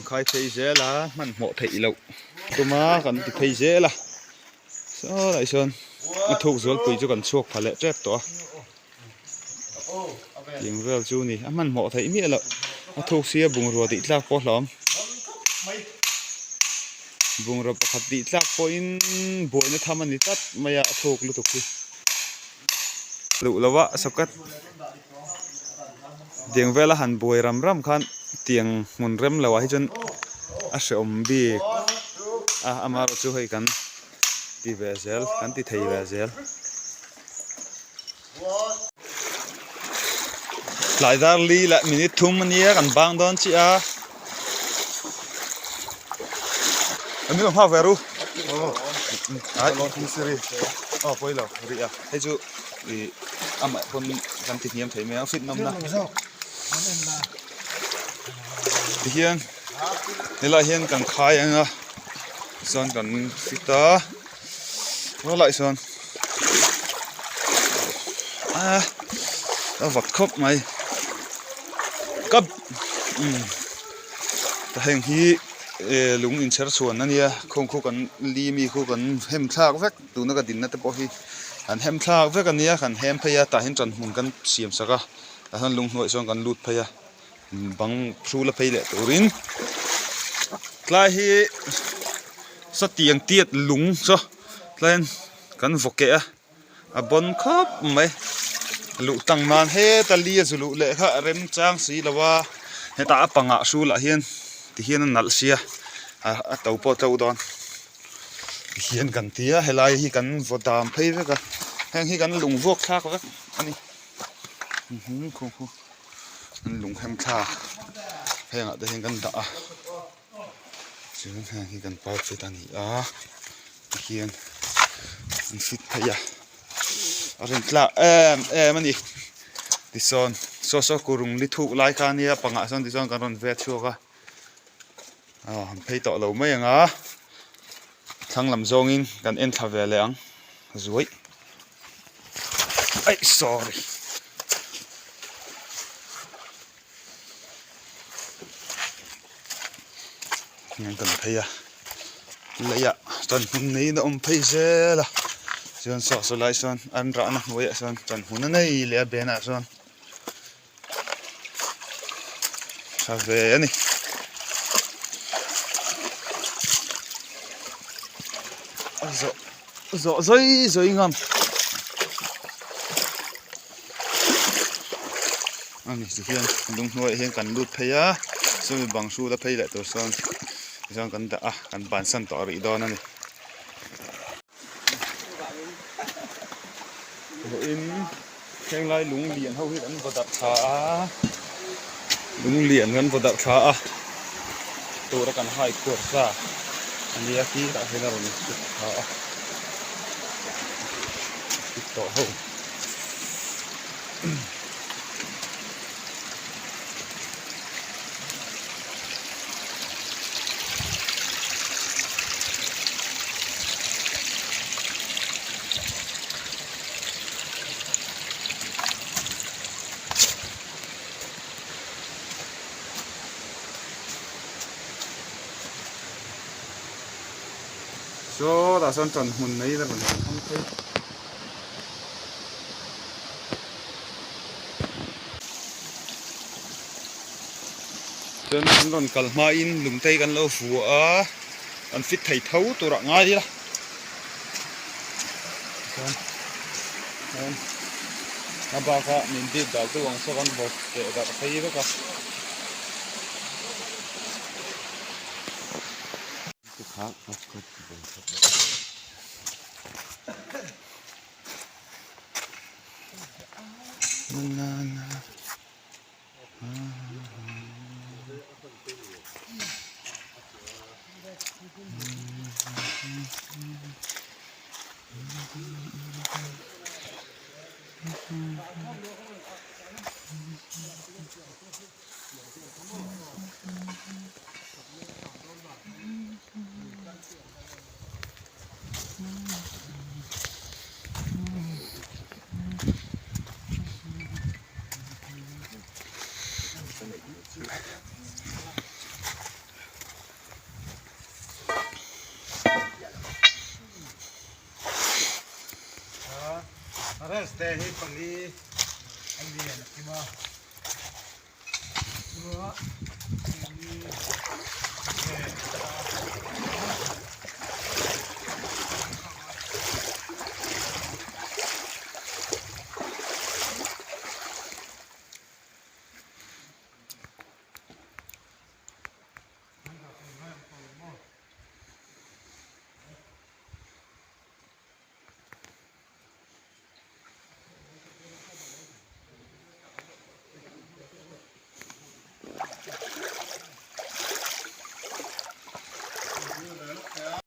khai phei zel a hmanhmawh theih loh tuma kan ti phei zel a saw lai sawn a thuk zualpui chu kan chhuak pha leh tep tawh a tiang vel chu a ni a hmanhmawh theih miah loh a thuk sia bungrua tih tlak pawh a hlauhawm bungrua pakhat tih tlak pawhin buaina tham a ni tlat mai a a thuk lutuk hi duh lo a socket tiang vela han buai ram ram khan tiang hmun rem lo ah hi chuan a hrehawm bik a amaherawh chu hei kan ti ve zel kan ti thei ve zel. Tlai dar li leh minute thum a nia kan bang dawn chiah a. An lo nghak ve ru. Ai aw pawi lo rih a hei chu ih amah pawn kan ti hniam thei mai ang fit nawmna tihian helaiah hian kan khai ang a chuan kan fit a helaiah sawn a a vawt khawp mai ka umm heng hi eh lung inchher chhuan a nia khawng khu kan li mi khu kan hem thlak vek tuna ka dinna te pawh hi an hem thlak vek a nia kan hem phei a tah hian ṭan hmun kan siam sak a tah hian lung hnuaiah chuan kan lut phei a bang hrul a phei leh turin tlai hi satiang tiat lung saw tlai hian kan vaw keh a a bawn khawp mai luh tang nan heta li a zu luh leh kha a remchang si lo a hetah a pangah hrulah hian tihian a nalh sia a to pawh a tlo dawn tihian kan ti a helai hi kan vaw dam phei vek a heng hi kan lung vuak thlak vek a ni an lung hem thlak hengah te hian kan dah a chuan heng hi kan park fit a ni a tihian an fit phei a a rawn tlak em em a ni tisawn saw saw kurung li thuk lai kha a nia pangah sawn tichuan kan rawn vel chhuak a aw an phei tawh lo mai ang a thlang lam zawngin kan en thla ve leh ang zuaih aih sorry. Hian kan phei a leiah chuan hmun neiin a awm phei zel a chuan saw saw lai sawn an rahna hnuaiah sawn chuan hmun a nei leh a benah sawn tha ve a ni. A zawh zawh zawi zawi ngam. Ani ti hian lung hnuaiah hian kan lut phei a chumi bang hrul a phei leh tur chuan tichuan kan dah a kan bansan tawh rih dawn a ni. Vawiin henglai lung lian ho hi kan vaw darh thla a lung lian kan vaw darh thla a tura kan hai khuar sa a nia khi tah hian a rawn chhuk thla a chhuk tawh ho. Saw tah sawn ṭan hmun mai a rawn hmang phei. Chuan an rawn kal hmain lungtei kan lo fu a, an fit thei tho turah ngai ila. Chuan chuan a bakah min dip dal tu ang saw kan vawk keh darh phei vek a.